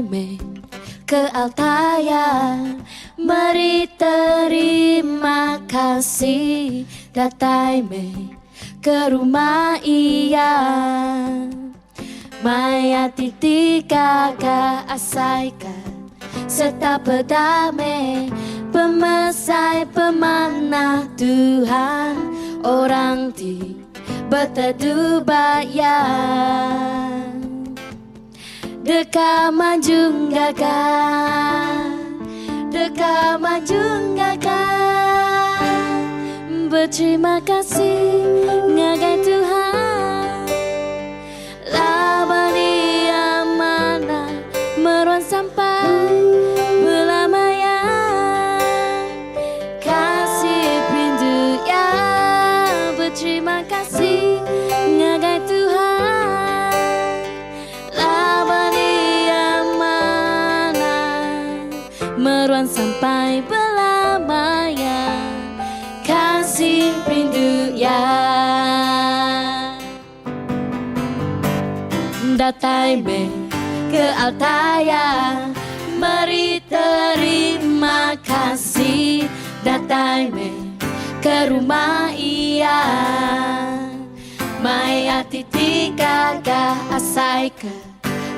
Datai meh ke Altaya meri terima kasih Datai meh ke rumah iya Mai ati ti gaga asaika serta peda meh pemesai pemanah Tuhan orang ti Betedu ba iya Deka manjung gaga Deka manjung gaga Beterima kasih ngagai Tuhan Laban iya manah meruan sampai belama iya Kasih perindu iya Beterima kasih ngagai Tuhan Laban iya manah Meruan sampai belama iya Kasih perindu iya Datai meh ke Altaya meri terima kasih Datai meh ke rumah iya Mai ati ti gaga asai ke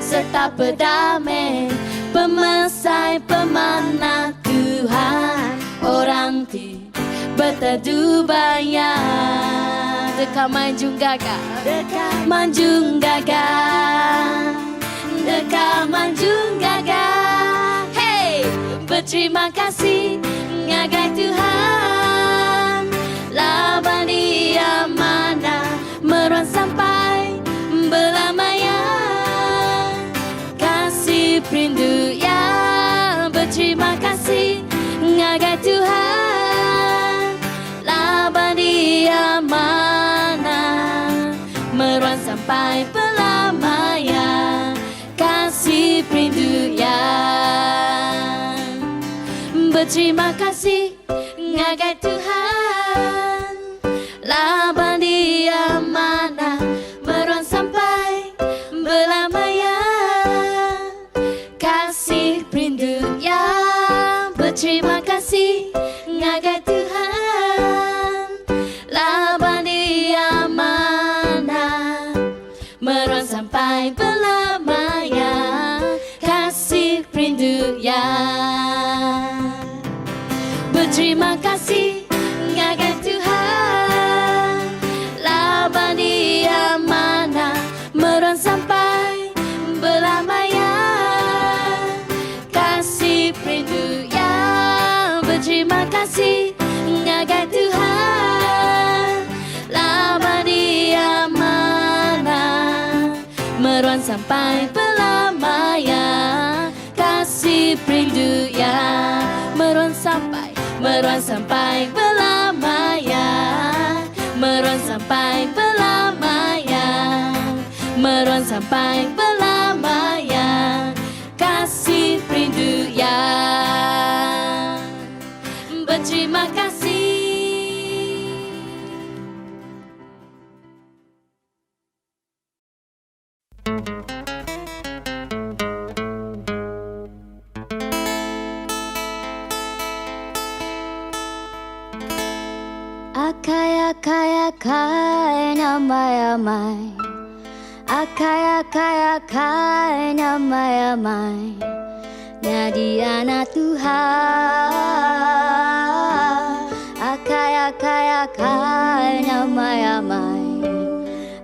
serta peda meh Pemesai pemanah Tuhan Orang ti Betedu baya Deka manjung gaga Deka manjung gaga Deka manjung gaga Hey! Beterima kasih ngagai Tuhan Laban Iya manah meruan sampai belama iya Kasih perindu Iya Beterima kasih ngagai Tuhan Laban Iya manah Meruan sampai belama iya Kasih perindu Iya Beterima kasih ngagai Tuhan Laban Iya manah Meruan sampai belama iya Kasih perindu iya Beterima kasih ngagai Tuhan Laban iya manah Meruan sampai belama iya Kasih perindu iya Beterima kasih ngagai Tuhan Laban iya manah meruan sampai belama iya Kasih perindu iya Beterima kasih ngagai Tuhan Laban iya manah meruan sampai belama iya Kasih perindu iya Meruan sampai, meruan sampai belama iya Meruan sampai belama iya Meruan sampai belama iya Kasih perindu iya Beterima kasih. Akai akai akai nyamai amai Akai akai akai nyamai amai Nyadi anak Tuhan Akai akai akai nyamai amai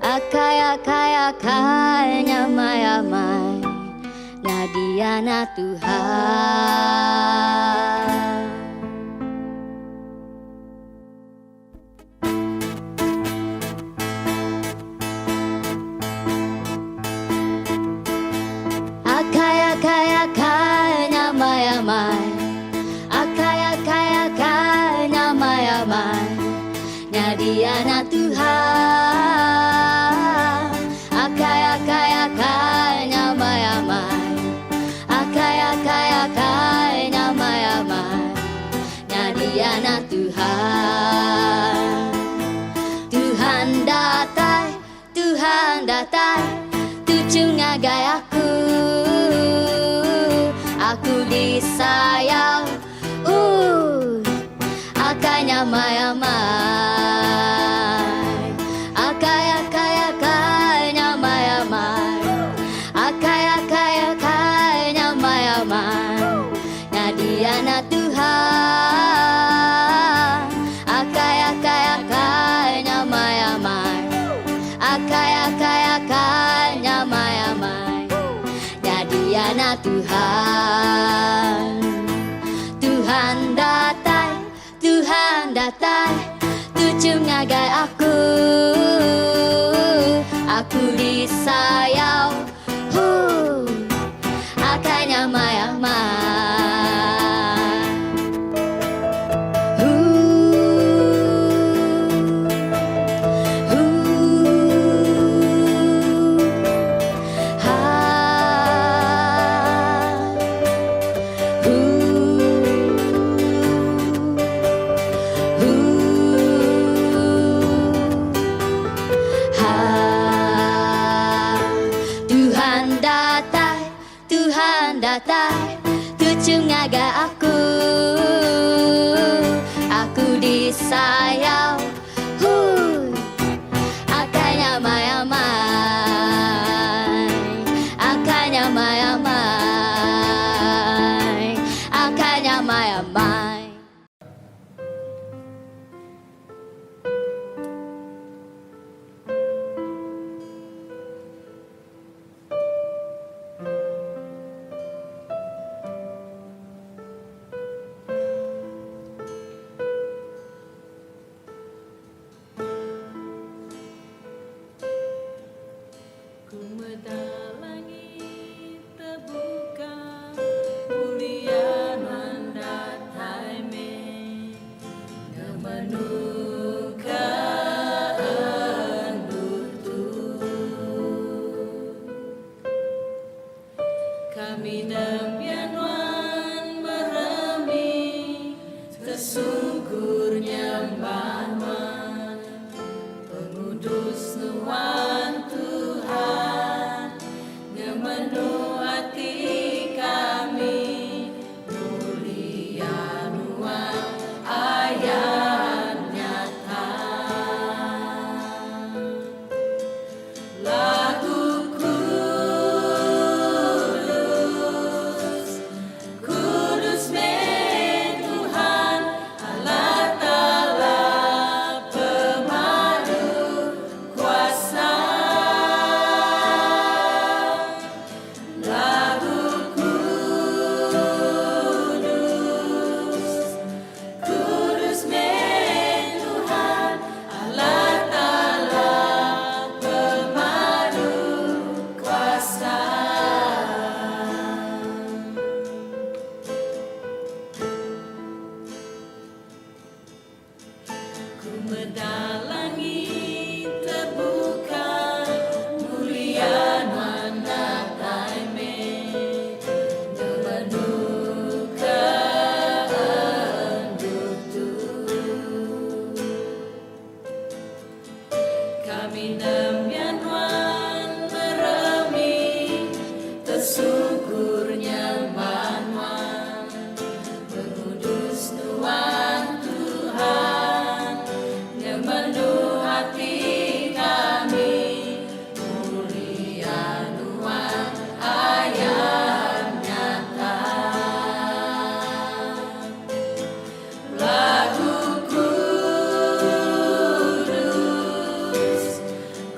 Akai akai akai nyamai amai Nyadi anak Tuhan. Akai akai akai nyamai amai Akai akai akai nyamai amai Nyadi anak Tuhan Akai akai akai nyamai amai Akai akai akai nyamai amai Nyadi anak Tuhan Tuhan datai Tuhan datai Tuju ngagai aku. ngagai aku. Aku disayau. Huu. Akai nyamai amai. Tuhan datai, Tuhan datai, tuchum ngagai aku. Aku disayau, hui, akai nyamai amai. Akai nyamai amai. Akai nyamai amai. Ku meda langit tebuka Mulia nuan datai meh Ngemenuhka endur tu. Kami nembiak nuan meremi Tesungkur nyembah nuan Pengudus nuan Tuhan Ngemenu ati kami Mulia nuan ayan nyata. Lagu kudus, kudus meh Tuhan Allah Taala pemadu kuasa. Lagu kudus, kudus meh Tuhan Allah Taala pemadu kuasa. Ku meda langit tebuka Mulia nuan datai meh Ngemenuhka endur tu. Kami nembiak nuan meremi Tesukur nyembah nuan Pengudus nuan Tuhan Ngemenu ati kami Mulia nuan ayan nyata. Lagu kudus,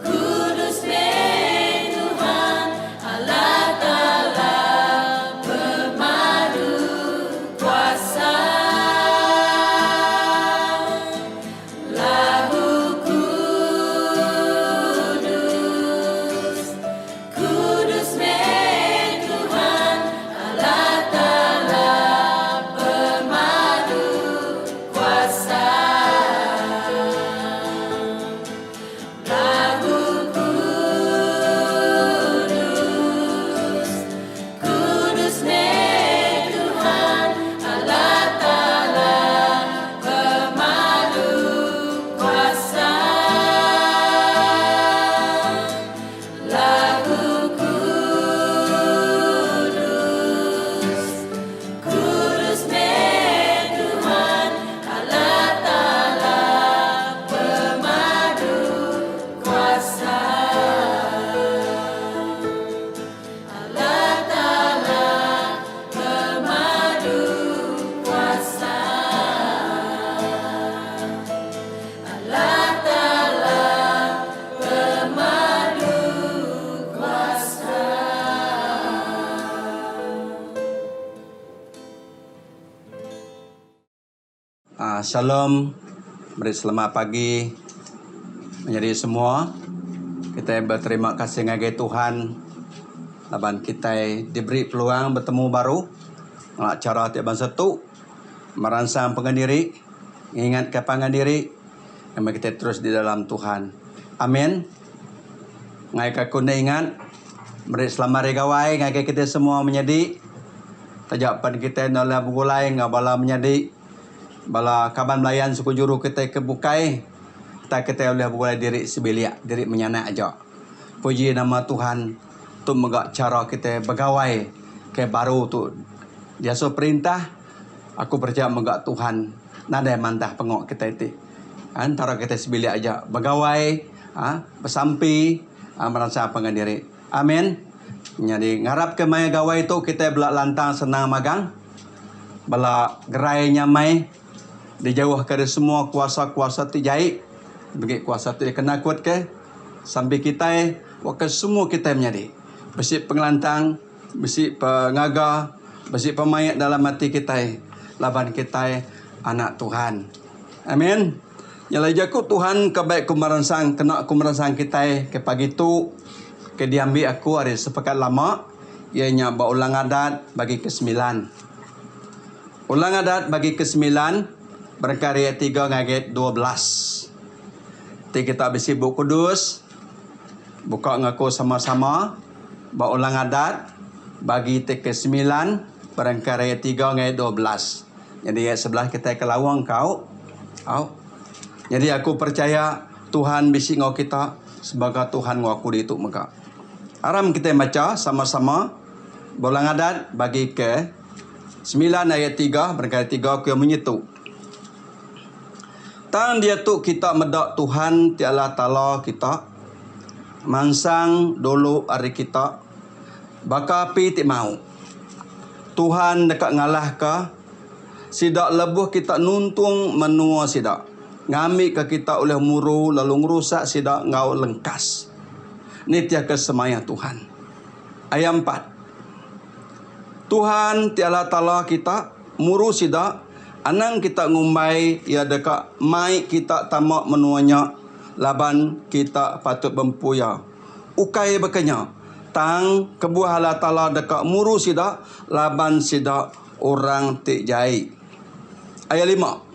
kudus meh Tuhan Allah Taala pemadu kuasa. Lagu kudus, kudus meh Tuhan Allah Taala pemadu kuasa. Lagu kudus, kudus meh Tuhan Allah Taala pemadu kuasa. Lagu kudus, kudus meh Tuhan Allah Taala pemadu kuasa. Allah Taala pemadu kuasa. Allah Taala pemadu kuasa. Shalom, meri selamat pagi Menyadi semua, kitai beterima kasih ngagai Tuhan laban kitai diberi peluang betemu baru ngena chara ti bansa tu meransang pangan diri, ngingatka pangan diri ngambika kitai terus di dalam Tuhan. Amin. Ngaika aku enda ingat meri selamat hari gawai ngagai kitai semua menyadi taja pen kitai enda ulih begulai enggau bala menyadi. Bala kaban belayan suku juru kitai ke bukai tai kitai ulih begulai diri sebilik diri menyanak aja. Puji nama Tuhan tu mega chara kitai begawai ke baru tu diasuh perintah aku percaya mega Tuhan nadai mantah pengo kitai ti entara kitai sebilik aja begawai uhh besampi uhh meransang pangan diri. Amin. Nyadi ngarap ke maya gawai tu kitai bela lantang senang magang. Bala gerai nyamai dijauhka ari semua kuasa-kuasa ti jai bagi kuasa ti dikenakut ke sampi kitai waka semua kitai menyadi bisi pengelantang bisi pengaga bisi pemaik dalam ati kitai laban kitai anak Tuhan. Amin. Nyelai jaku Tuhan ke baik ku meransang kena ku meransang kitai ke pagi tu ke diambi aku ari sepekat lama. Iya nya ba Ulang Adat bagi kesemilan. Ulang Adat bagi kesemilan berengkah ari ayat tiga ngagai 12. Ti kita bisi Bup Kudus, buka enggau aku sama-sama ba Ulang Adat bagi ti kesemilan berengkah ari ayat tiga ngagai 12. Nyadi ayat 11 kitai ke lawang kau. Au. Nyadi aku percaya Tuhan bisi enggau kita sebaga Tuhan enggau aku ditu mega. Aram kitai macha sama-sama Beulang Adat bagi ke semilan ayat tiga berengkah ayat tiga ku iya munyi tu. Tang diatu kita meda Tuhan ti Allah Taala kita mansang dulu ari kita baka api ti mau. Tuhan deka ngalahka sida lebuh kita nuntung menua sida ngambika kita ulih muru lalu ngerusak sida enggau lengkas. Nitihka semaya Tuhan. Ayat empat. Tuhan ti Allah Taala kita muru sida, anang kita ngumbai Iya deka mai kita tama menua nya laban kita patut bempu iya. Ukai baka nya. Tang, kebuah Allah Taala deka muru sida laban sida orang ti jai. Ayat lima.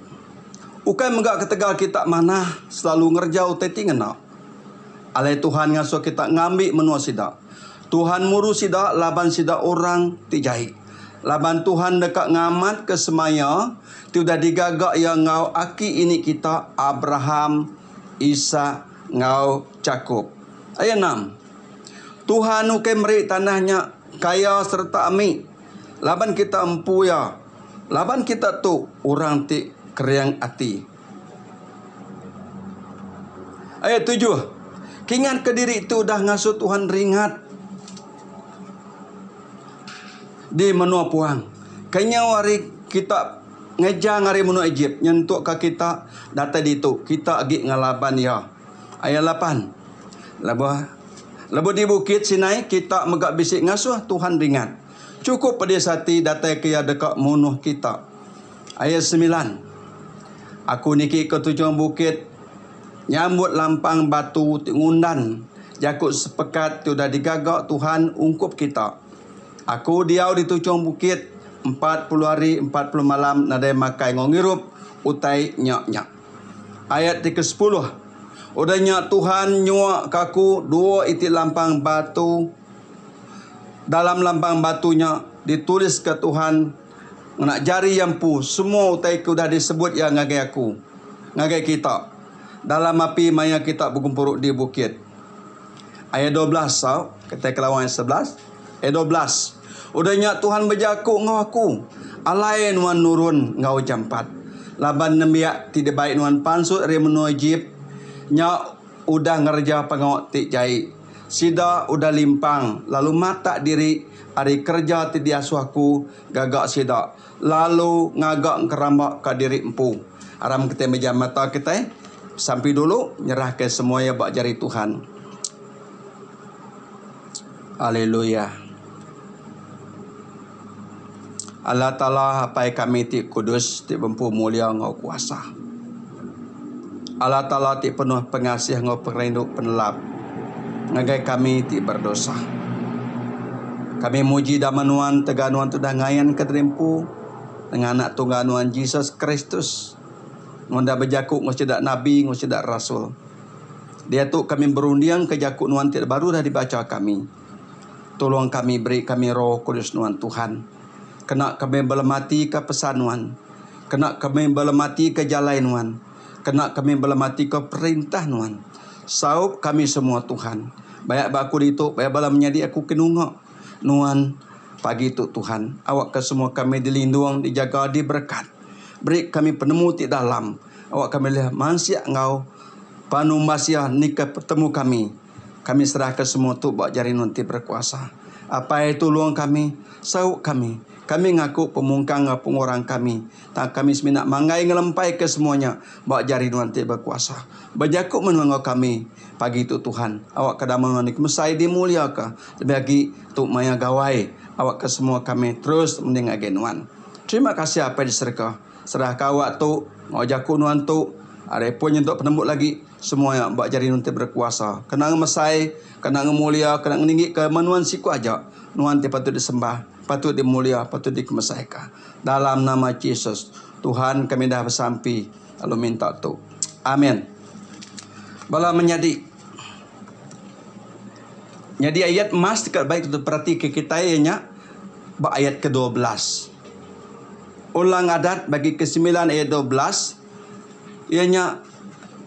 Ukai mega ketegal kita manah selalu ngereja utai ti ngena. Alai Tuhan ngasuh kita ngambi menua sida. Tuhan muru sida laban sida orang ti jai. Laban Tuhan deka ngamatka semaya ti udah digaga Iya enggau aki ini kita Abraham, Isak enggau Jakop. Ayat enam. Tuhan ukai meri tanah nya kaya sereta ami laban kita empu iya, laban kita tu orang ti kering ati. Ayat tujuh, Kingatka diri ti udah ngasuh Tuhan ringat di menua puang. Kenyau ari kita ngejang ari menua Ejip nyentukka kita datai ditu, kita agi ngelaban Iya. Ayat lapan, Lebuh lebuh di Bukit Sinai, kita mega bisi ngasuh Tuhan ringat. Chukup pedis ati datai ke Iya deka munuh kita. Ayat semilan, Aku niki ke tujung bukit nyambut lampang batu ti ngundan jaku sepekat ti udah digaga Tuhan ungkup kita. Aku diau di tujung bukit 40 hari 40 malam nadai makai enggau ngirup utai nya nya. Ayat ti kesepuluh, Udah nya Tuhan nyuaka aku dua iti lampang batu. Dalam lampang batu nya dituliska Tuhan Ngena jari iya empu semua utai ke udah disebut iya ngagai aku, ngagai kita, dalam api maya kita begempuru di bukit. Ayat 12 au, kitai ke lawan ayat 11. Ayat 12, Udah nya Tuhan bejaku enggau aku, Alai nuan nurun enggau jampat, laban nembiak ti dibai nuan pansut ari menua Ejip nya udah ngereja pengawa ti jai. Sida udah limpang lalu matak diri ari kereja ti diasuh aku gaga sida, lalu ngaga engkeramba ka diri empu. Aram kitai mejam mata kitai, besampi dulu nyerahka semua iya ba jari Tuhan. Alleluia. Allah Taala Apai kami ti kudus ti bempu mulia enggau kuasa. Allah Taala ti penuh pengasih enggau pengerindu penelap ngagai kami ti berdosa. Kami muji dama Nuan tegal Nuan tu udah ngayanka diri empu nengah Anak Tunggal Nuan Jesus Kristus. Nuan udah bejaku enggau sida nabi enggau sida rasul. Diatu kami berundingka jaku Nuan ti baru udah dibacha kami. Tulung kami beri kami Roh Kudus Nuan Tuhan. Kena kami belematika pesan Nuan. Kena kami belematika jalai Nuan. Kena kami belematika perintah Nuan. Saup kami semua Tuhan. Bayak ba aku ditu, bayak bala menyadi aku ke nunga Nuan pagi tu Tuhan. Awakka semua kami dilindung, dijaga, diberekat. Beri kami penemu ti dalam. Awak kami ulih mansik enggau panumbas iya nika petemu kami. Kami serahka semua tu ba jari Nuan ti berkuasa. Apai tulung kami, sauk kami. Kami ngaku pemungkang enggau pengurang kami. Tang kami semina manggai ngelempaika semua nya ba jari Nuan ti bekuasa. Bejaku meh Nuan enggau kami pagi tu Tuhan. Awakka dama Nuan dikemesai dimuliaka lebih agi tu maya gawai. Awakka semua kami terus mending ngagai Nuan. Terima kasih Apai di serega. Serahka awak tu enggau jaku Nuan tu ari pun nyentuk penembu lagi semua nya ba jari Nuan ti berkuasa. Kena ngemesai, kena ngemulia, kena ngeninggika menua siku aja Nuan ti patut disembah, patut dimulia, patut dikemesaika. Dalam nama Jesus, Tuhan kami dah besampi lalu minta tu. Amin. Bala menyadi. Nyadi ayat emas ti ka baik tu peratika kitai iya nya ba ayat ke 12. Ulang Adat bagi ke semilan ayat 12 iya nya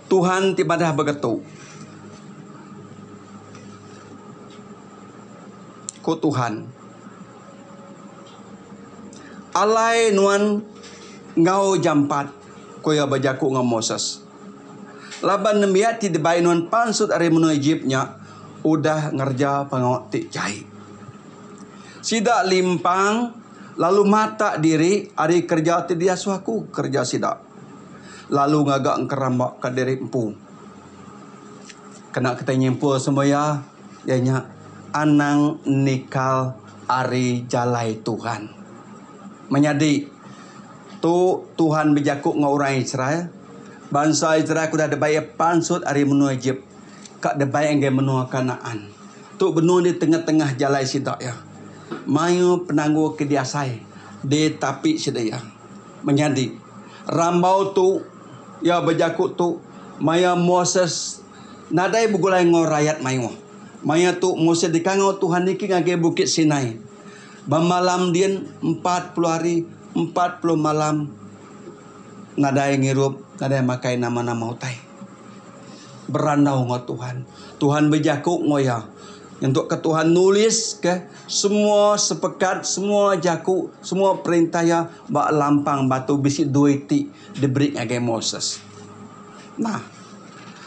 Tuhan ti madah begetu. Ku Tuhan, Alai nuan enggau jampat, ku iya bejaku enggau Moses. Laban nembiak ti dibai nuan pansut ari menua Ejip nya udah ngereja pengawa ti jai. Sida limpang lalu matak diri ari kereja ti diasuh aku kereja sida, lalu ngaga engkeramba ka diri empu. Kena kitai nyimpul semua iya, iya nya anang nikal ari jalai Tuhan. Menyadi, tu Tuhan bejaku enggau orang Israel, bansa Israel ke udah dibai iya pansut ari menua Ejip ka dibai ngagai menua Kanaan. Tu benung di tengah-tengah jalai sida iya. Mayuh penanggul ke diasai ditapi sida iya. Menyadi, rambau tu iya bejaku tu maya Moses nadai begulai enggau rayat mayuh. Maya tu Moses dikangau Tuhan niki ngagai Bukit Sinai. Ba malam din 40 hari 40 malam nadai ngirup, nadai makai nama-nama utai. Berandau enggau Tuhan. Tuhan bejaku enggau iya. Nyentukka Tuhan nuliska semua sepekat, semua jaku, semua perintah iya ba lampang batu bisi dua iti diberi ngagai Moses. Nah,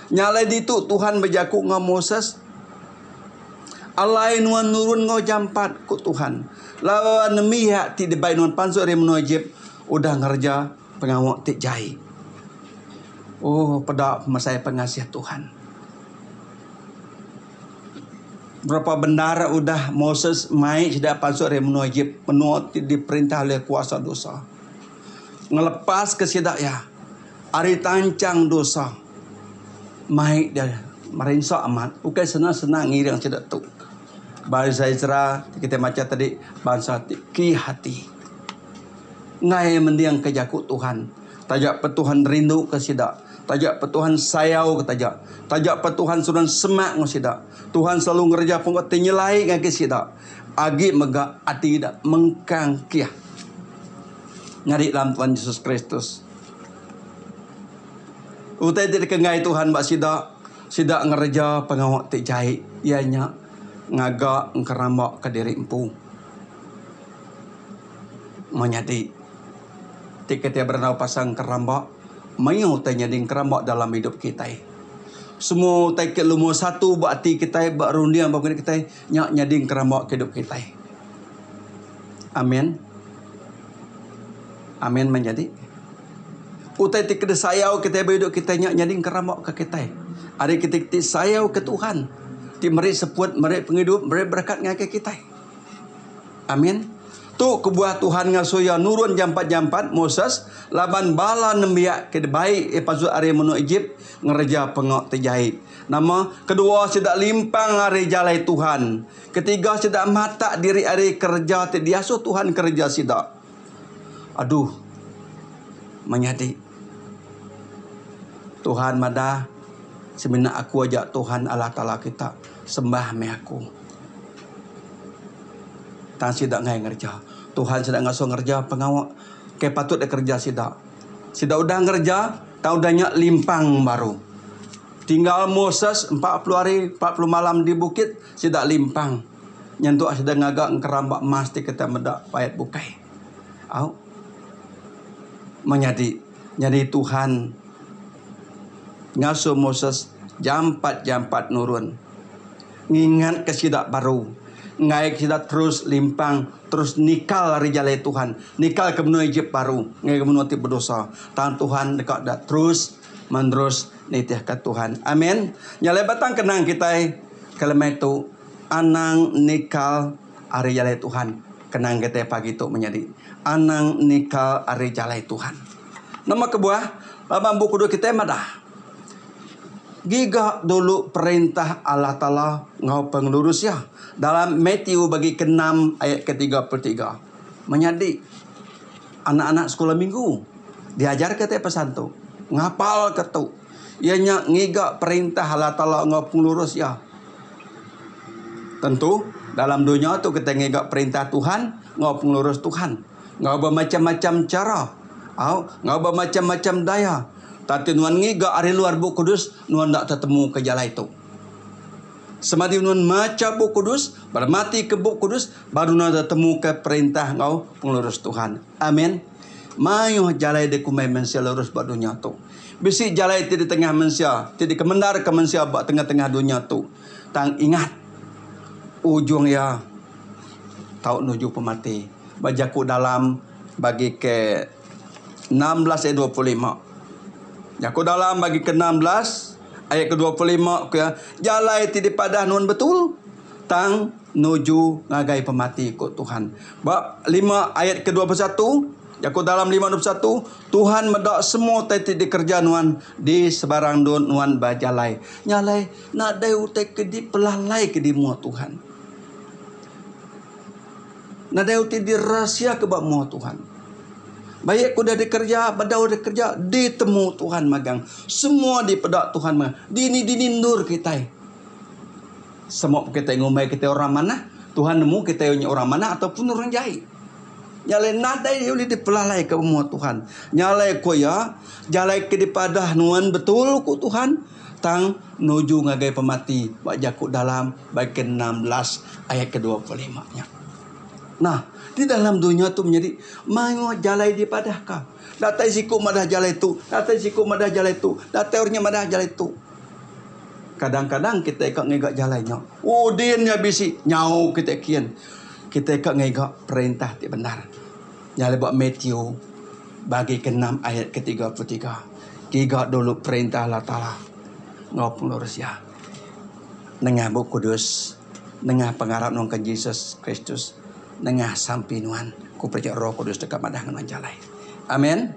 nya alai ditu Tuhan bejaku enggau Moses, Alai nuan nurun enggau jampat, ku Tuhan. Laban nembiak ti dibai nuan pansut ari menua Ejip udah ngereja pengawa ti jai. Oh, peda pemesai pengasih Tuhan. Berapa bendar udah Moses mai sida pansut ari menua Ejip, menua ti diperintah oleh kuasa dosa. Ngelepaska sida iya ari tanchang dosa. Mai dia merinsa amat, ukai senang-senang ngiring sida tu. Bansa Israel ti kitai macha tadi bansa ti ki hati. Enggai mendingka jaku Tuhan. Taja pa Tuhan rinduka sida, taja pa Tuhan sayauka taja, taja pa Tuhan seruran semak enggau sida, Tuhan selalu ngereja pengawa ti nyelai ngagai sida, agi mega ati ida mengkang kiah nyadi dalam Tuhan Jesus Kristus. Utai ti dikenggai Tuhan ba sida, sida ngereja pengawa ti jai iya nya ngaga engkeramba ka diri empu. Menyadi, ti kitai berandau pasal engkeramba, mayuh utai nyadi engkeramba dalam idup kitai. Semua utai ke lumur satu ba ati kitai, ba runding ba pengidup kitai, nya nyadi engkeramba ke idup kitai. Amin. Amin menyadi. Utai ti kena sayau kitai ba idup kitai nya nyadi engkeramba ke kitai. Ari kitai ti sayau ke Tuhan, ti meri seput, meri pengidup, meri berekat ngagai kitai. Amin. Tu kebuah Tuhan ngasuh iya nurun jampat-jampat, Moses, laban bala nembiak ke dibai iya pansut ari menua Ejip ngereja pengawa ti jai. Nama? Kedua, sida limpang ari jalai Tuhan. Ketiga, sida matak diri ari kereja ti diasuh Tuhan kereja sida. Aduh. Menyadi. Tuhan madah, Semina Aku aja Tuhan Allah Taala kita. Sembah meh Aku. Tang sida enggai ngereja. Tuhan sida ngasuh ngereja pengawa ke patut dikereja sida. Sida udah ngereja tang udah nya limpang baru. Tinggal Moses 40 hari 40 malam di bukit sida limpang nyentuk sida ngaga engkeram ba emas ti kita meda payat bukai. Au. Menyadi nyadi Tuhan ngasuh Moses jampat-jampat nurun. Ngingatka sida baru, enggai ke sida terus limpang, terus nikal ari jalai Tuhan, nikal ke menua Ejip baru, ngagai menua ti bedosa. Tang Tuhan deka da terus menerus nitihka Tuhan. Amin. Nya alai batang kenang kitai ke lemai tu, anang nikal ari jalai Tuhan. Kenang kitai pagi tu menyadi, anang nikal ari jalai Tuhan. Nama kebuah? Laban Bup Kudus kitai madah. Giga dulu Perintah Allah Taala enggau pengelurus Iya. Dalam Matthew bagi keenam ayat ke-33. Menyadi, anak-anak sekula minggu diajarka ti pesan tu, ngapalka tu, iya nya ngiga Perintah Allah Taala enggau pengelurus Iya. Tentu, dalam dunya tu kitai ngiga Perintah Tuhan enggau pengelurus Tuhan enggau bemacham-macham chara, au enggau bemacham-macham daya. Tang ti nuan ngiga ari luar Bup Kudus, nuan enda tetemuka jalai tu. Semadi nuan macha Bup Kudus, belematika Bup Kudus, baru nuan tetemuka perintah enggau pengelurus Tuhan. Amin. Mayuh jalai dikumbai mensia lurus ba dunya tu. Bisi jalai ti ditengah mensia, ti dikemendarka mensia ba tengah-tengah dunya tu. Tang ingat, ujung iya tau nuju pemati. Ba jaku dalam bagi ke. 16 ayat 25. Jaku dalam bagi ke 16 ayat ke 25 ku iya, jalai ti dipadah nuan betul tang nuju ngagai pemati ku Tuhan. Ba 5 ayat ke 21, jaku dalam 5 21, Tuhan meda semua utai ti dikereja nuan di sebarang endur nuan bejalai. Nya alai nadai utai ke dipelalai ke di mua Tuhan. Nadai utai dirahsiaka ba mua Tuhan. Baik ke udah dikereja, bedau dikereja, ditemu Tuhan magang. Semua dipeda Tuhan magang. Dini-dini endur kitai. Semua kitai ngumbai kitai orang manah, Tuhan nemu kitai nya orang manah ataupun orang jai. Nya alai nadai ulih dipelalaika ba mua Tuhan. Nya alai ku iya, jalai ke dipadah nuan betul ku Tuhan, tang nuju ngagai pemati ba jaku dalam bagi ke 16 ayat ke 25 nya. Nah, di dalam dunya tu menyadi mayuh jalai dipadahka. Datai siku madah jalai tu, datai siku madah jalai tu, datai orang nya madah jalai tu. Kadang-kadang kitai ka ngiga jalai nya. Udin nya bisi nyau kitai kin. Kitai ka ngiga perintah ti bendar. Nya alai ba Matthew bagi ke enam ayat ke 33. Giga dulu perintah Allah Taala enggau pengelurus iya. Nengah Bup Kudus, nengah pengarap nuan ke Jesus Kristus, nengah sampi nuan, ku pechaya Roh Kudus deka madah ngan nuan jalai. Amen.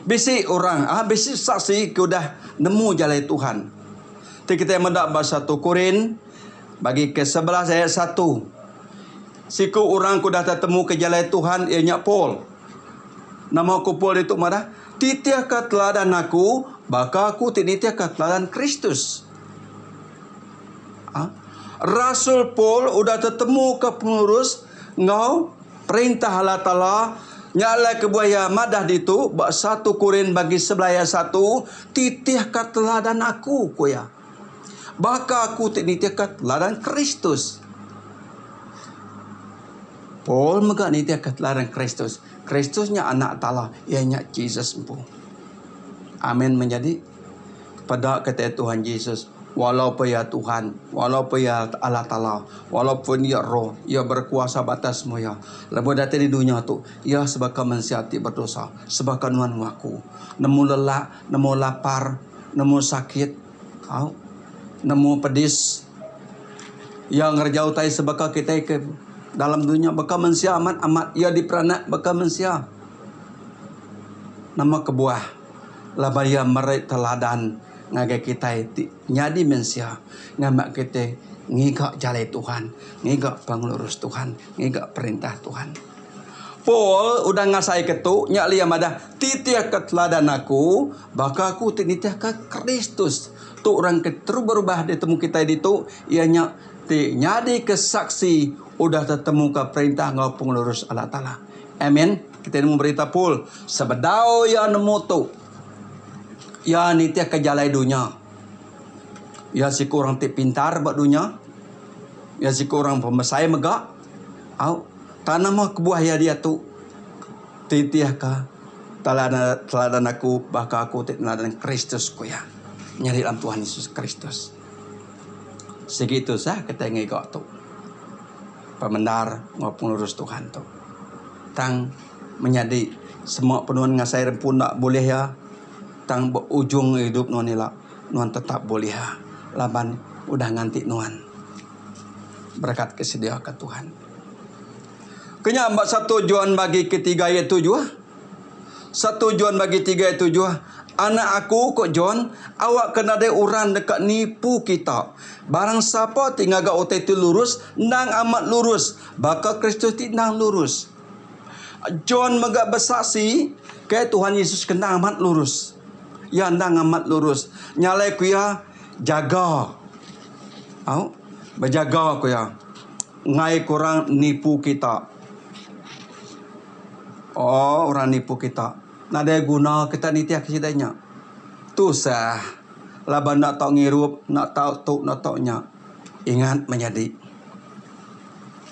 Bisi orang, ah bisi saksi ke udah nemu jalai Tuhan. Ti kitai meda ba satu Korin bagi ke 11 ayat 1. Siku orang ke udah tetemu ke jalai Tuhan iya nya Paul. Nama ku Paul ditu madah, Titihka teladan aku baka aku ti nitihka teladan Kristus. Ha? Rasul Paul udah tetemuka pengelurus enggau perintah Allah Taala nya alai kebuah iya madah ditu ba satu Korin bagi sebelah ayat satu, Titihka teladan aku, ku iya. Baka aku ti nitihka teladan Kristus. Paul mega nitihka teladan Kristus. Kristus nya Anak Taala, iya nya Jesus empu. Amin menyadi. Peda kitai Tuhan Jesus, walaupun iya Tuhan, walaupun iya Allah Taala, walaupun iya Roh, iya berkuasa ba atas semua iya. Lebuh datai di dunya tu, iya sebaka mensia ti berdosa, sebaka nuan enggau aku. Nemu lelak, nemu lapar, nemu sakit, au nemu pedis. Iya ngereja utai sebaka kitai ke. Dalam dunya baka mensia amat amat iya diperanak baka mensia. Nama kebuah laban iya meri teladan ngagai kitai ti nyadi mensia ngamba kitai ngiga jalai Tuhan, ngiga pengelurus Tuhan, ngiga perintah Tuhan. Paul udah ngasaika tu nya alai iya madah titihka teladan aku baka aku ti nitihka Kristus. Tu orang ke terubah-rubah ditemu kitai ditu iya nya ti nyadika saksi udah tetemuka perintah enggau pengelurus Allah Taala. Amen. Kitai nemu berita Paul sebedau iya nemu tu, iya nitihka jalai dunya. Iya siku orang ti pintar ba dunya. Iya siku orang pemesai mega. Au, tang nama kebuah iya diatu titihka teladan teladan aku baka aku ti neladan Kristus ku iya. Nyadi dalam Tuhan Yesus Kristus. Sigi tusah kitai ngiga tu pemendar enggau pengelurus Tuhan tu. Tang menyadi sema pun nuan ngasai rempu enda bulih iya tang ba ujung idup nuan ila nuan tetap bulih iya laban udah nganti nuan berekat ke sediaka Tuhan. Kenya ba satu John bagi ketiga ayat tujuh. Satu John bagi tiga ayat tujuh, Anak aku, ku John, awakka nadai orang deka nipu kita. Barang sapa ti ngaga utai ti lurus, endang amat lurus, baka Kristus ti endang lurus. John mega besaksi ke Tuhan Yesus ke endang amat lurus. Iya endang amat lurus. Nya alai ku iya, jaga. Au, bejaga ku iya. Enggai ku orang nipu kita. Oh orang nipu kita. Nadai guna kita nitih ke sida nya. Tusah laban enda tau ngirup, enda tau tu enda tau nya. Ingat menyadi.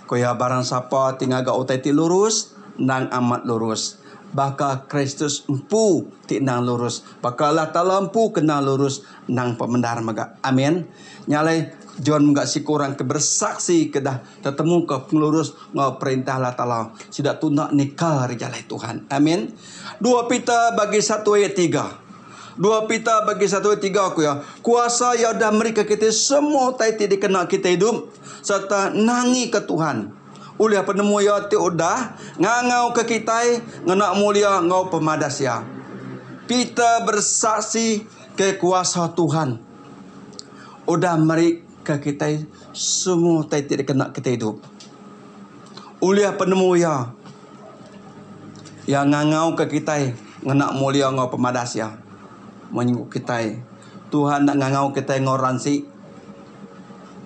Ku iya barang sapa ti ngaga utai ti lurus endang amat lurus. Baka Kristus empu ti endang lurus. Baka Allah Taala empu ke endang lurus endang pemendar mega. Amin. Nya alai John mega siku orang ke bersaksi ke dah tetemuka pengelurus enggau perintah Allah Taala. Sida tu enda nikal ari jalai Tuhan. Amin. Dua Peter bagi satu ayat tiga. Dua Peter bagi satu ayat tiga ku iya, kuasa iya udah merika kitai semua utai ti dikena kitai idup sereta nangika Tuhan. Ulih penemu iya ti udah ngangauka kitai ngena mulia enggau pemadas iya. Peter bersaksi ke kuasa Tuhan udah meri Ke kitai semua utai ti dikena kitai idup. Ulih penemu iya, iya ngangauka kitai ngena mulia enggau pemadas iya. Menyuh kitai, Tuhan enda ngangau kitai enggau ransi.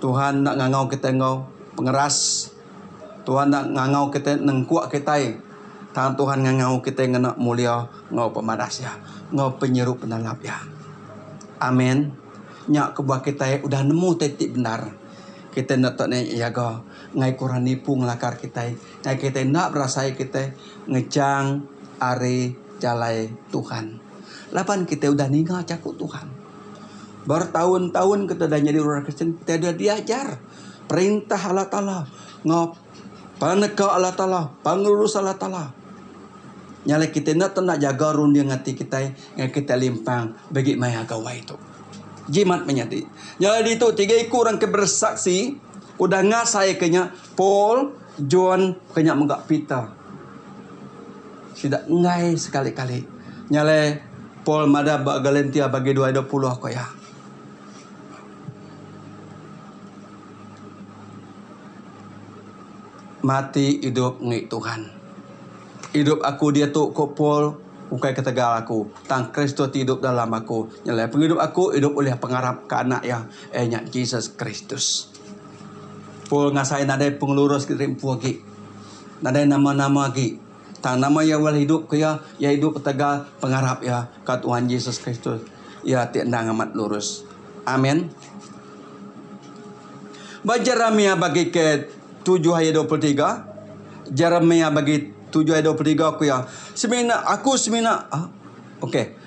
Tuhan enda ngangau kitai enggau pengeras. Tuhan enda ngangau kitai nengkuk kitai. Tang Tuhan ngangau kitai ngena mulia enggau pemadas iya, enggau penyiru penalap iya. Amen. Nya kebuah kitai udah nemu utai ti bendar. Kitai enda tau naik jaga ngagai ke orang nipu ngelakar kitai, ngagai kitai enda berasai kitai ngejang ari jalai Tuhan. Laban kitai udah ninga jaku Tuhan. Bertaun-taun kitai udah nyadi orang Kristian, kitai udah diajar perintah Allah Taala enggau peneka Allah Taala, pengelurus Allah Taala. Nya alai kitai enda tau enda jaga runding ati kitai ngagai kitai limpang bagi maya gawai tu. Jimat menyadi. Nya alai ditu tiga iku orang ke bersaksi udah ngasaika nya Paul, John ke nya mega Peter. Sida enggai sekali-kali. Nya alai Paul madah ba Galantia bagi dua 20 ku iya. Mati idup ngi Tuhan. Idup aku diatu, ku Paul, ukai ketegal aku, tang Kristus ti idup dalam aku. Nya alai pengidup aku idup ulih pengarap ke Anak Iya, iya nya Jesus Kristus. Paul ngasai nadai pengelurus diri empu agi, nadai nama-nama agi. Tang nama iya ulih idup ke iya, iya idup ketegal pengarap iya ke Tuhan Jesus Kristus, iya ti endang amat lurus. Amin. Ba Jeremiah bagi ke tujuh ayat 23, Jeremiah bagi tujuh ayat 23 ku iya, semina aku semina okey.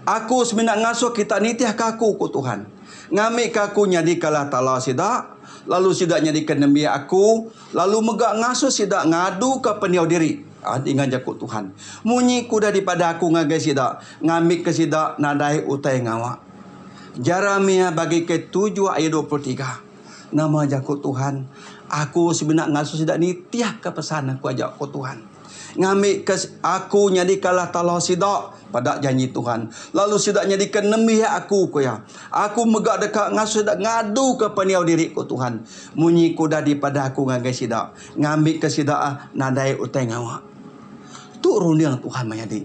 Aku semina ngasuh kita nitihka aku, ku Tuhan. Ngambika aku nyadika Allah Taala sida, lalu sida nyadika nembiak aku, lalu mega ngasuh sida ngaduka pendiau diri. Dinga jaku Tuhan. Munyi ku udah dipadah aku ngagai sida, ngambika sida nadai utai ngawa. Jeremiah bagi ke tujuh ayat 23. Nama jaku Tuhan? Aku semina ngasuh sida nitihka pesan aku aja, ku Tuhan. Ngambika aku nyadika Allah Taala sida, peda janji Tuhan. Lalu sida nyadika nembiak aku, ku iya. Aku mega deka ngasuh sida ngaduka pendiau diri, ku Tuhan. Munyi ke udah dipadah aku ngagai sida, ngambika sida nadai utai ngawa. Tu runding Tuhan menyadi.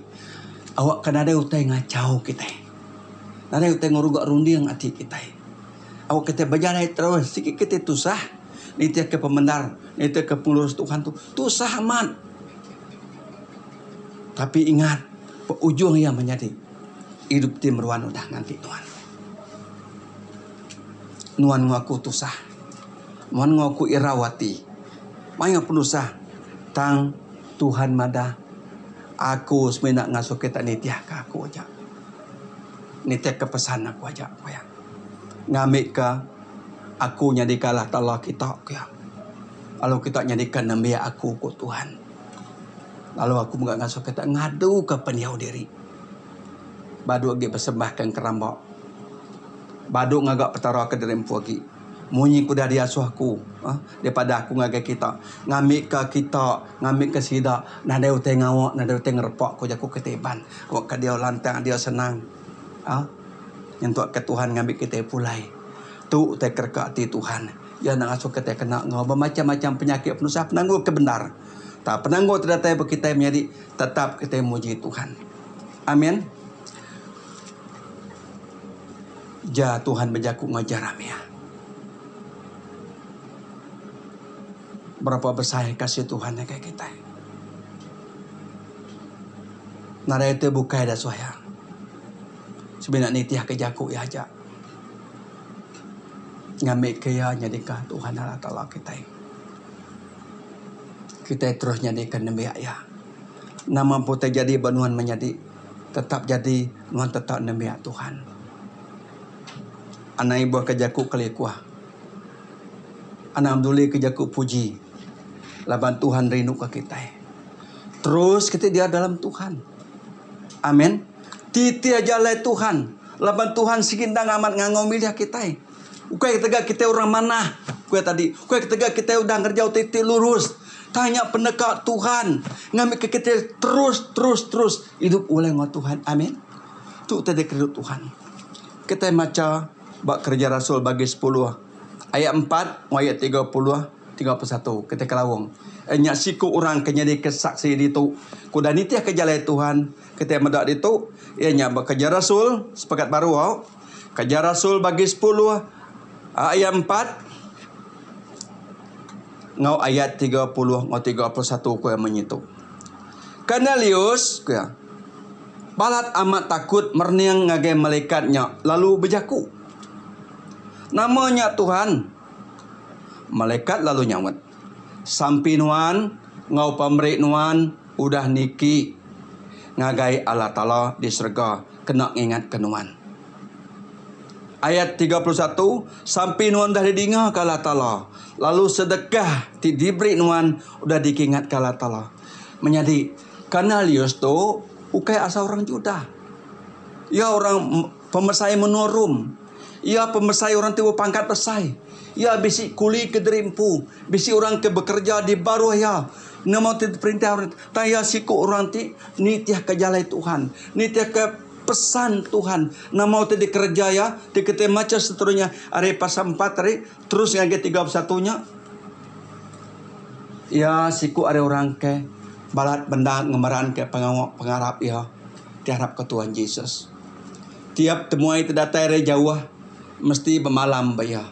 Awakka nadai utai ngachau kitai. Nadai utai ngeruga runding ati kitai. Awak kitai bejalai terus sigi kitai tusah nitihka pemendar, nitihka pengelurus Tuhan tu tusah amat. Tapi ingat ba ujung iya menyadi idup ti meruan udah nganti nuan. Nuan enggau aku tusah. Nuan enggau aku irau ati. Mayuh penusah tang Tuhan madah aku semina ngasuh kita nitihka aku aja. Nitihka pesan aku aja ku iya. Ngambika aku nyadika Allah Taala kita ku iya. Lalu kita nyadika nembiak aku ku Tuhan. Lalu aku mega ngasuh kita ngaduka pendiau diri. Badu agi besembahka engkeramba. Badu ngaga petara ke diri empu agi. Munyi ke udah diasuh aku daripada aku ngagai kita. Ngambika kita, ngambika sida nadai utai ngawa, nadai utai ngerepa ku jaku kitai Iban. Awakka diau lantang, diau senang. Nyentuk ke Tuhan ngambi kitai pulai. Tu utai kereka ati Tuhan. Iya enda ngasuh kitai kena enggau bemacham-macham penyakit penusah penanggul ke bendar. Tang penanggul ti datai ba kitai menyadi tetap kitai muji Tuhan. Amin. Ja Tuhan bejaku enggau Jeremiah. Berapa besai kasih Tuhan ngagai kitai. Nadai utai bukai da suah iya. Semina nitihka jaku iya aja. Ngambika iya nyadika Tuhan Allah Taala kitai. Kitai terus nyadika nembiak iya. Nama pun utai jadi ba nuan menyadi tetap jadi nuan tetap nembiak Tuhan. Anang ibuhka jaku kelikuh. Anang bedulika jaku puji laban Tuhan rinduka kitai. Terus kitai diau dalam Tuhan. Amen. Titih jalai Tuhan laban Tuhan sigi endang amat ngangau milih kitai. Ukai ketegal kitai orang manah ku iya tadi. Ukai ketegal kitai udah ngereja utai ti lurus. Tang nya peneka Tuhan ngambika kitai terus terus terus idup ulih enggau Tuhan. Amen. Tu utai dikerindu Tuhan. Kitai macha ba Kereja Rasul bagi sepuluh ayat empat enggau ayat 30 31 kitai kelaung. Nya siku orang ke nyadika saksi ditu ke udah nitihka jalai Tuhan. Kitai meda ditu iya nya ba Kereja Rasul sepekat baru au. Kereja Rasul bagi sepuluh ayat empat enggau ayat 30 enggau 31 ku iya munyi tu. Kornelius ku iya balat amat takut merening ngagai melikat nya lalu bejaku, Nama nya Tuhan? Melikat lalu nyaut, Sampi nuan enggau pemeri nuan udah niki ngagai Allah Taala di serega kena ngingatka nuan. Ayat 31, Sampi nuan udah didingaka Allah Taala, lalu sedekah ti diberi nuan udah dikingatka Allah Taala. Menyadi, Kornelius tu ukai asal orang Judah. Iya orang pemesai menua Rome. Iya pemesai orang ti bepangkat besai. Iya bisi kuli ke diri empu, bisi orang ke bekereja di baruh iya. Nama ti diperintah orang tang iya siku orang ti nitihka jalai Tuhan, nitihka pesan Tuhan. Nama ti dikereja iya ti kitai macha seterunya ari pasal empat ari terus ngagai 31 nya. Iya siku ari orang ke balat bendar ngemeranka pengawa pengarap iya ti arapka Tuhan Jesus. Tiap temuai ti datai ari jauh mesti bemalam ba iya.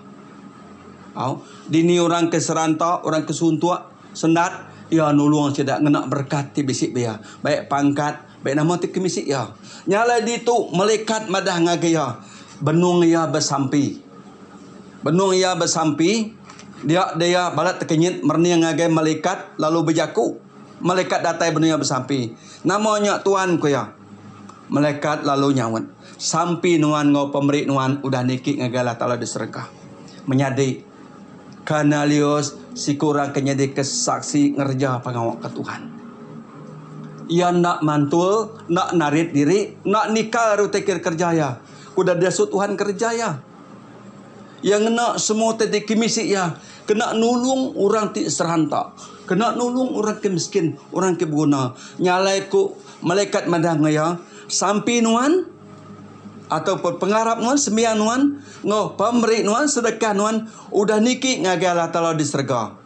Au, dini orang ke seranta, orang ke suntuk Sendat, iya nulung sida ngena berekat ti bisi ba iya, baik pangkat, baik nama ti kemisi iya. Nya alai ditu melikat madah ngagai iya, benung iya besampi. Benung iya besampi, dia dia balat tekenyit merening ngagai melikat lalu bejaku. Melikat datai benung iya besampi. Nama nya tuan? ku iya. Melikat lalu nyaut, Sampi nuan enggau pemeri nuan udah niki ngagai Allah Taala di serega. Menyadi. Kornelius siku orang ke nyadika saksi ngereja pengawa ke Tuhan. Iya enda mantul, enda narit diri, enda nikal ari utai ke dikereja iya. Udah diasuh Tuhan kereja iya. Iya ngena semua utai ti kemisi iya kena nulung orang ti seranta, kena nulung orang ke miskin, orang ke beguna. Nya alai ku malaikat madah enggau iya, Sampi nuan atau pengarap nuan, sembiang nuan enggau pemeri nuan, sedekah nuan udah niki ngagai Allah Taala di serega.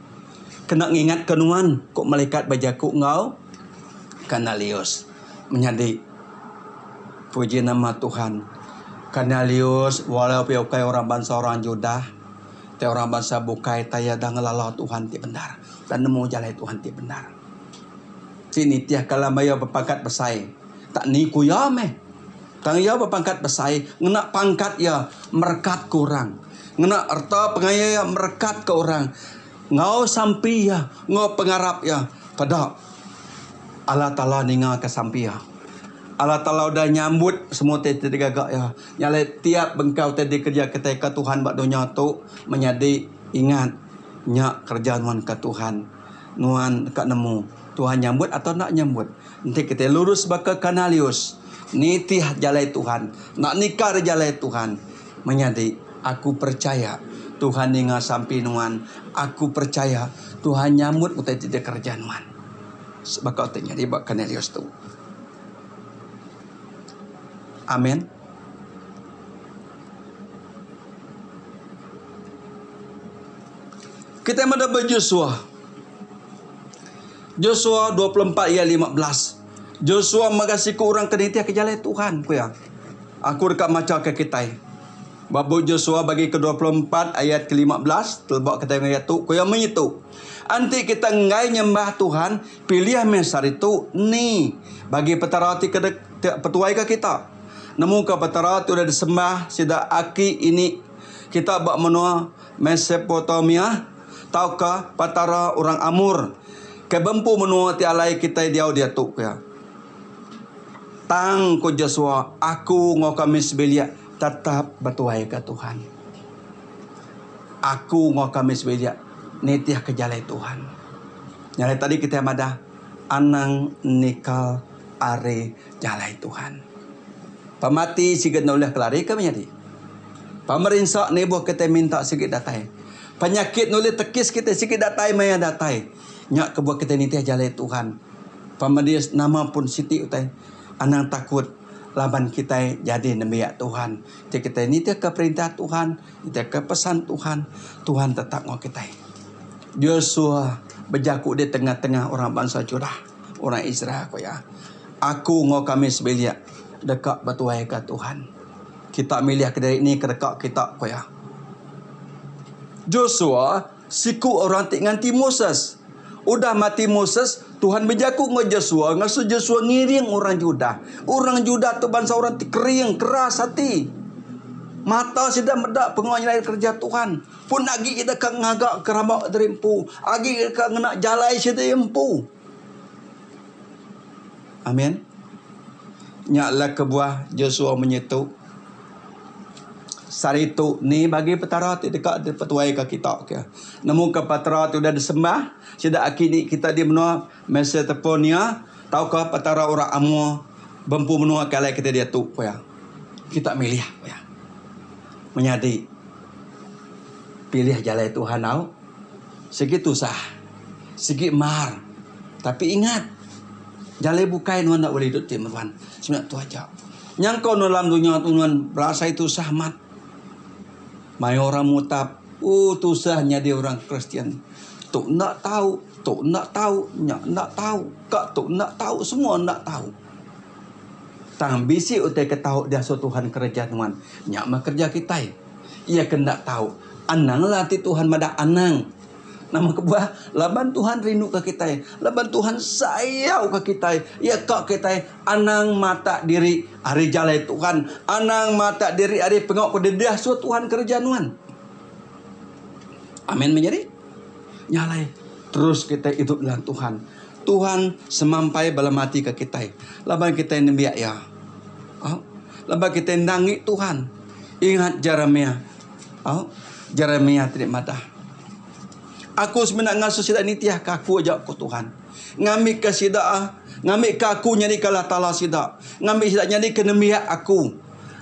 Kena ngingatka nuan, ku malaikat bejaku enggau Kornelius. Menyadi, puji nama Tuhan. Kornelius walau pia ukai orang bansa orang Judah, ti orang bansa bukai tai iya dah ngelala Tuhan ti bendar, dah nemu jalai Tuhan ti bendar. Ti nitih kala maya bepangkat besai, tak ni ku iya meh. Tang iya bepangkat besai ngena pangkat iya merekatka orang. Ngena reta pengaya iya merekatka orang. Enggau sampi iya, enggau pengarap iya, peda Allah Taala ningaka sampi iya. Allah Taala udah nyambut semua utai ti digaga iya. Nya alai tiap bengkah utai dikereja kitai ke Tuhan ba dunya tu menyadi ingat nya kereja nuan ke Tuhan. Nuan deka nemu Tuhan nyambut atau enda nyambut. Enti kitai lurus baka Kanalius, nitih jalai Tuhan, enda nikar jalai Tuhan, menyadi aku percaya Tuhan ninga sampi nuan, aku percaya Tuhan nyambut utai ti dikereja nuan. Baka ti nyadi ba Kanalius tu. Amen. Kitai meda ba Joshua. Joshua 24 ayat 15. Joshua mega siku orang ke nitihka jalai Tuhan, ku iya. Aku deka macha ke kitai. Ba bup Joshua bagi ke 24 ayat ke 15, teleba kitai enggau ayat tu, ku iya munyi tu. Enti kita enggai nyembah Tuhan, pilih meh sehari tu ni bagi petara ti ke petuaika kita. Nemuka petara ti udah disembah sida aki ini kita ba menua Mesopotamia tauka Petara orang Amor ke bempu menua ti alai kitai diau diatu, ku iya. Tang ku Joshua, Aku enggau kami sebilik tetap betuaika Tuhan. Aku enggau kami sebilik nitihka jalai Tuhan. Nya alai tadi kitai madah, anang nikal ari jalai Tuhan. Pemati sigi enda ulih kelarika menyadi. Pemerinsa nibuh kitai minta sigi datai. Penyakit nulih tekis kitai sigi datai maya datai. Nya kebuah kitai nitih jalai Tuhan. Pemedis nama pun siti utai anang takut laban kitai jadi nembiak Tuhan. Ti kitai nitihka perintah Tuhan, nitihka pesan Tuhan, Tuhan tetap enggau kitai. Joshua bejaku di tengah-tengah orang bansa Judah, orang Israel ku iya. Aku enggau kami sebilik deka betuaika Tuhan. Kita milih kediri ni ke deka kita, ku iya. Josua siku orang ti nganti Moses. Udah mati Moses, Tuhan bejaku enggau Josua ngasuh Josua ngiring orang Judah. Orang Judah tu bansa orang ti kering, keras ati. Mata sida meda pengawa nyelai kereja Tuhan. Pun agi sida ka ngaga keramba diri empu, agi ka ngena jalai sida empu. Amin. Nya lah kebuah Joshua menyetu, Sehari tu ni bagi Petara ti deka dipetuaika kita ke. Nemuka Petara ti udah disembah sida aki ni kita di menua Mesopotamia tauka Petara orang Amor bempu menua ke alai kita diatu, ku iya. Kita milih, ku iya. Menyadi, pilih jalai Tuhan au. Sigi tusah, sigi mar. Tapi ingat, jalai bukai nuan enda ulih idup ti meruan. Semina tu aja. Nyangka nuan dalam dunya tu nuan berasai tusah amat. Mayuh orang mutap, ooh tusah nyadi orang Kristian. Tu enda tau, tu enda tau, nya enda tau, ka tu enda tau, semua enda tau. Tang bisi utai ke tau diasuh Tuhan kereja nuan, nya meh kereja kitai. Iya ke enda tau. Anang lah ti Tuhan madah anang. Nama kebuah? Laban Tuhan rinduka kitai. Laban Tuhan sayauka kitai. Iya ka kitai anang matak diri ari jalai Tuhan. Anang matak diri ari pengawa ke dedeh suah Tuhan kereja nuan. Amen menyadi. Nya alai terus kitai idup dalam Tuhan. Tuhan semampai bala mati ke kitai. Laban kitai nembiak iya. Laban kitai nangi Tuhan. Ingat Jeremiah. Au, Jeremiah ti madah, Aku semina ngasuh sida nitihka aku aja, ku Tuhan. Ngambika sida, ngambika aku nyadika Allah Taala sida, ngambika sida nyadika nembiak aku.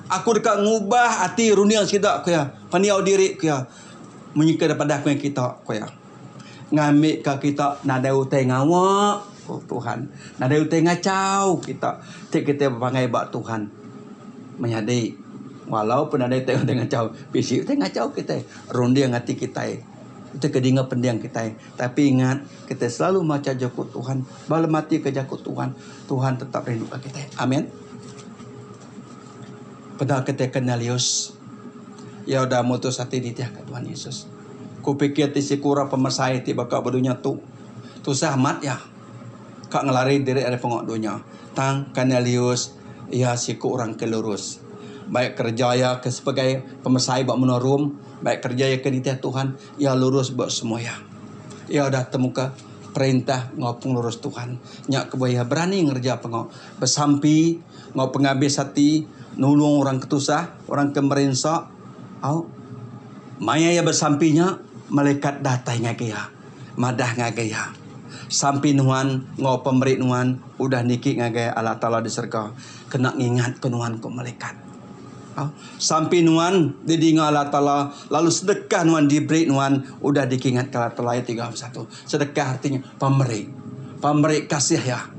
Aku deka ngubah ati runding sida, ku iya, pendiau diri, ku iya, munyi ke daripada aku enggau kita, ku iya. Ngambika kita nadai utai ngawa, ku Tuhan. Nadai utai ngachau kita ti kita bepanggai ba Tuhan. Menyadi, walaupun nadai utai ngachau, bisi utai ngachau kitai, runding ati kitai, utai ke dinga pending kitai. Tapi ingat, kitai selalu macha jaku Tuhan, belematika jaku Tuhan, Tuhan tetap rinduka kitai. Amin. Peda kitai Kornelius, iya udah mutus ati nitihka Tuhan Yesus. Ku pikir ti siku orang pemesai ti baka ba dunya tu, tusah amat iya ka ngelari diri ari pengawa dunya. Tang Kornelius iya siku orang ke lurus. Baik kereja iya ke sebagai pemesai ba menua Rome, baik kereja iya ke nitih Tuhan, iya lurus ba semua iya. Iya udah temuka perintah enggau pengelurus Tuhan. Nya kebuah iya berani ngereja pengawa besampi enggau pengabis ati nulung orang ke tusah, orang ke merinsa. Au. Maya iya besampi nya, malaikat datai ngagai iya, madah ngagai iya, Sampi nuan enggau pemeri nuan udah niki ngagai Allah Taala di serega kena ngingatka nuan, ku malaikat. Au. Sampi nuan didinga Allah Taala lalu sedekah nuan diberi nuan udah dikingatka Allah Taala ayat 31. Sedekah arti nya pemeri. Pemeri kasih iya.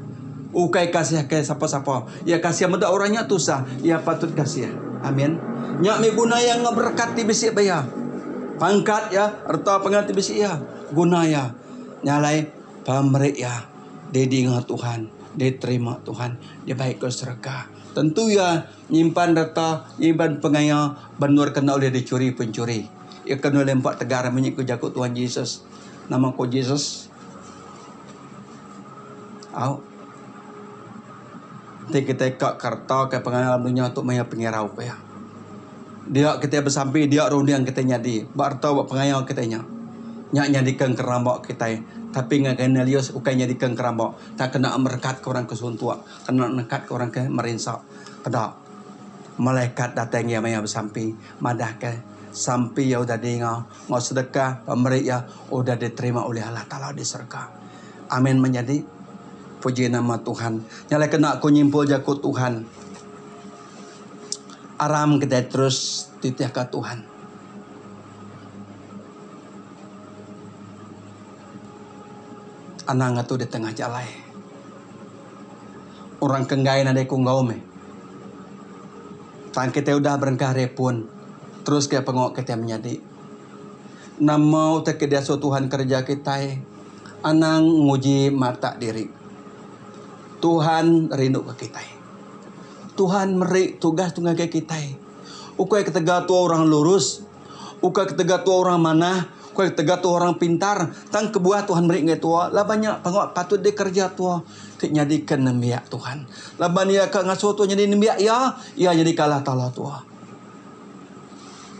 Ukai kasih ke sapa-sapa. Iya kasih meda orang nya tusah, iya patut kasih. Amin. Nya mih guna iya enggau berekat ti bisi ba iya. Pangkat iya, reta pengan ti bisi iya, guna iya. Nya alai pemeri iya didinga Tuhan, diterima Tuhan, dibai ke serega. Tentu iya nyimpan reta, nyimpan pengaya benur ke enda ulih dichuri penchuri. Iya ke enda ulih empa tegar munyi ku jaku Tuhan Jesus. Nama ko Jesus? Au. Enti kitai ka kereta ka pengawa dunya tu maya pengirau ku iya. Dia kitai besampi dia runding kitai nyadi ba reta ba pengaya kitai nya. Nya nyadika engkeramba kitai tapi ngagai Nelius ukai nyadika engkeramba tang kena merekatka orang ke suntuk kena nekatka orang ke merinsa. Peda malaikat datai ngiya maya besampi madahka sampi iya udah dinga. Enggau sedekah pemeri iya udah diterima ulih Allah Taala di serega. Amin menyadi. Puji nama Tuhan. Nya alai kena aku nyimpul jaku Tuhan. Aram kitai terus titihka Tuhan. Anang atu di tengah jalai. Orang ke enggai nadai ku enggau meh. Tang kitai udah berengkah ari pun. Terus ke pengawa kitai menyadi. Nama utai ke diasuh Tuhan kereja kitai, anang nguji matak diri. Tuhan rinduka kitai. Tuhan meri tugas tu ngagai kitai. Ukai ketegal tua orang lurus, ukai ketegal tua orang manah, ukai ketegal tua orang pintar. Tang kebuah Tuhan meri ngagai tua laban nya pengawa patut dikereja tua ti nyadika nembiak Tuhan. Laban iya ka ngasuh tua nyadi nembiak iya, iya nyadika Allah Taala tua.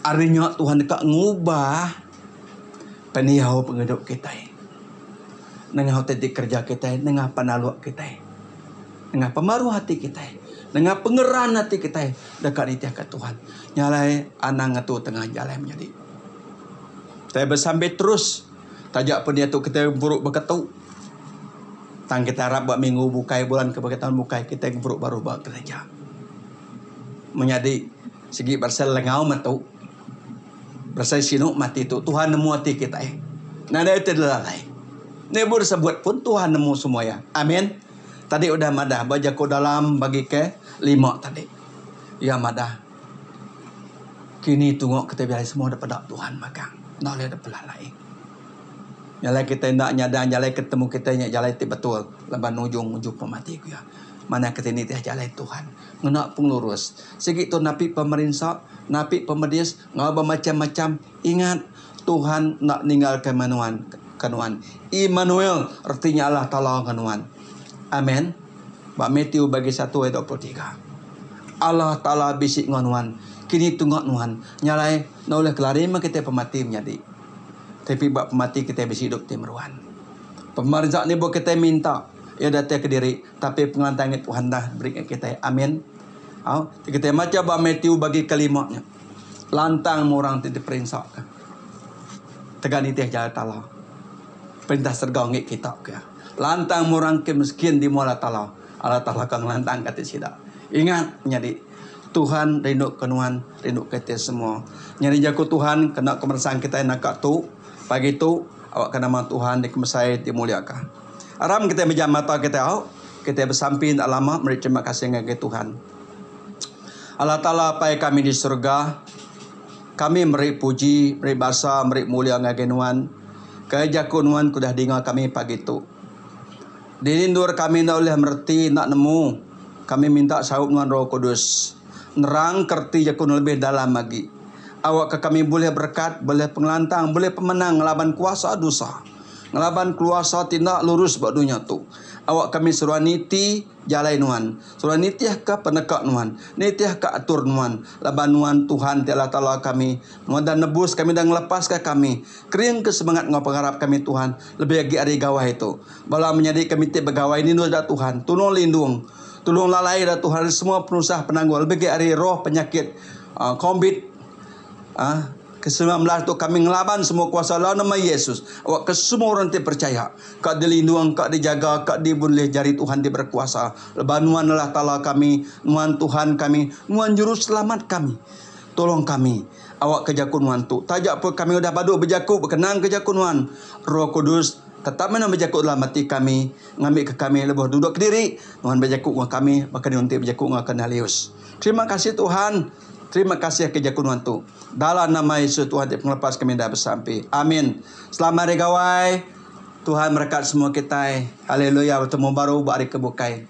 Ari nya Tuhan deka ngubah pendiau pengidup kitai nengah utai ti kereja kitai nengah penaluk kitai nengah pemaruh ati kitai nengah pengeran ati kitai deka nitihka Tuhan. Nya alai anang ngetu tengah jalai menyadi. Kitai besambi terus taja pun diatu kitai buruk beketu tang kitai arap ba minggu bukai bulan ke bukai taun bukai kitai buruk baru ba gereja. Menyadi sigi berasai lengau metu berasai sinu mati tu Tuhan nemu ati kitai nadai ti dilalai lebuh disebut pun Tuhan nemu semua iya amin tadi udah madah ba jaku dalam bagi ke lima tadi iya madah kini tunga kitai birai semua da peda Tuhan magang enda ulih da pelalai jalai kitai enda nyadang jalai ke temu kitai nya jalai ti betul laban ujung ujung pemati ku iya manah kitai nitih jalai Tuhan. Ngena pengelurus. Sigi tu napi pemerinsa, napi pemedis enggau bemacham-macham. Ingat, Tuhan enda ninggalka nuan, ke nuan. Immanuel reti nya Allah Taala enggau nuan. Amen. Ba Matthew bagi satu ayat 23. Allah Taala bisi enggau nuan. Kini tunga nuan. Nya alai, enda ulih kelari meh kitai pemati menyadi. Tapi ba pemati kitai bisi idup ti meruan. Pemerinsa ni buah kitai minta iya datai kediri. Tapi pengelantang nya Tuhan dah beri ngagai kitai. Amin. Au, ti kitai macha ba Matthew bagi kelima nya. Lantang meh orang ti diperinsaka. Tegal nitih jalai Taala. Perintah serega enggi kita ke. Lantang meh orang ke miskin di mua Allah Taala. Allah Taala ka ngelantangka ati sida. Ingat menyadi. Tuhan rindu ke nuan, rindu ke kitai semua. Nyadi jaku Tuhan kena kemeresang kitai naka tu, pagi tu, awakka nama Tuhan dikemesai dimuliaka. Aram kitai mejam mata kitai au, kitai besampi enda lama meri terima kasih ngagai Tuhan. Allah Taala Apai kami di surga, kami meri puji, meri basa, meri mulia ngagai nuan ke jaku nuan ke udah dinga kami pagi tu. Dini endur kami enda ulih mereti enda nemu, kami minta saup nuan Roh Kudus nerang ke reti jaku nuan lebih dalam agi. Awakka kami bulih berekat, bulih pengelantang, bulih pemenang ngelaban kuasa dosa, ngelaban keluasa ti enda lurus ba dunya tu. Awak kami seruan niti jalai nuan, seruan nitihka peneka nuan, nitihka atur nuan, laban nuan Tuhan ti Allah Taala kami, nuan udah nebus kami udah ngelepaska kami. Keringka semengat enggau pengarap kami Tuhan lebih agi ari gawai tu. Bala menyadi kami ti begawai nindu da Tuhan, tulung lindung, tulung lalai da Tuhan ari semua penusah penanggul lebih agi ari roh penyakit covid ke 19 tu kami ngelaban semua kuasa dalam nama Yesus. Awakka semua orang ti percaya ka dilindung, ka dijaga, ka dibulih jari Tuhan ti berkuasa. Laban nuan Allah Taala kami, nuan Tuhan kami, nuan Juruselamat kami. Tolong kami. Awakka jaku nuan tu. Taja pun kami udah badu bejaku bekenangka jaku nuan, Roh Kudus tetap meh nuan bejaku dalam ati kami, ngambika kami lebuh duduk kediri, nuan bejaku enggau kami baka ni enti bejaku enggau Kornelius. Terima kasih Tuhan. Terima kasih ke jaku nuan tu. Dalam nama Yesus Tuhan ti pengelepas kami dah besampi. Amin. Selamat Hari Gawai. Tuhan merekat semua kitai. Haleluya betemu baru ba hari ke bukai.